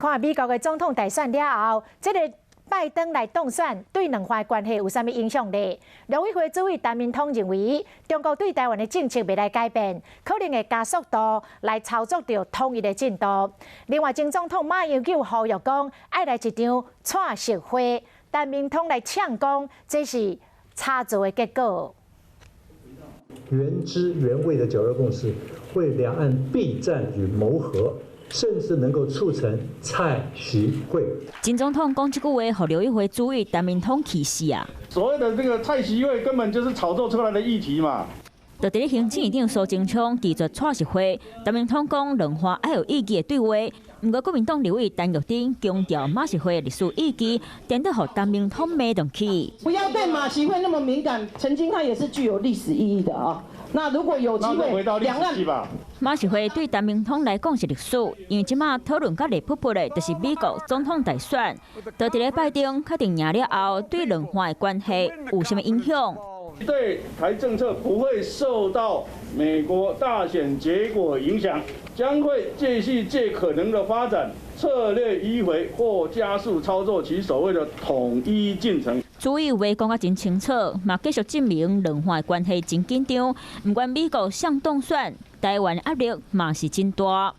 看美國的總統大選了後，這個拜登來當選，對兩岸關係有啥物影響呢？陸委會主委陳明通認為，中國對台灣的政策袂來改變，可能會加速度來操作著統一的進度。另外，前總統馬英九呼籲講，愛來一場蔡習會，陳明通來嗆講，這是炒作的結果。原汁原味的九二共識，為兩岸避戰與謀和，甚至能夠促成蔡習會。前總統講這句話，予陸委會主委陳明通氣死啊！所謂的這個蔡習會根本就是炒作出來的議題嘛。就佇咧行政院長蘇貞昌拒絕蔡習會，陳明通講兩岸愛有意義的對話。毋過國民黨立委陳玉珍強調馬習會歷史意義，顛倒予陳明通罵轉去。不要對馬習會那麼敏感，曾經它也是具有歷史意義的啊。那如果有機會，兩岸馬習會對陳明通來講是歷史，因為這馬討論甲熱撲撲的，就是美國總統大選。就佇咧拜登確定贏了後，對兩岸的關係有啥物影響？對台政策不會受到美國大選結果影響，將會繼續盡可能的發展策略迂迴或加速操作其所謂的統一進程。主委話講甲真清楚，嘛繼續證明兩岸關係真緊張。毋管美國誰當選，台灣壓力嘛是真大。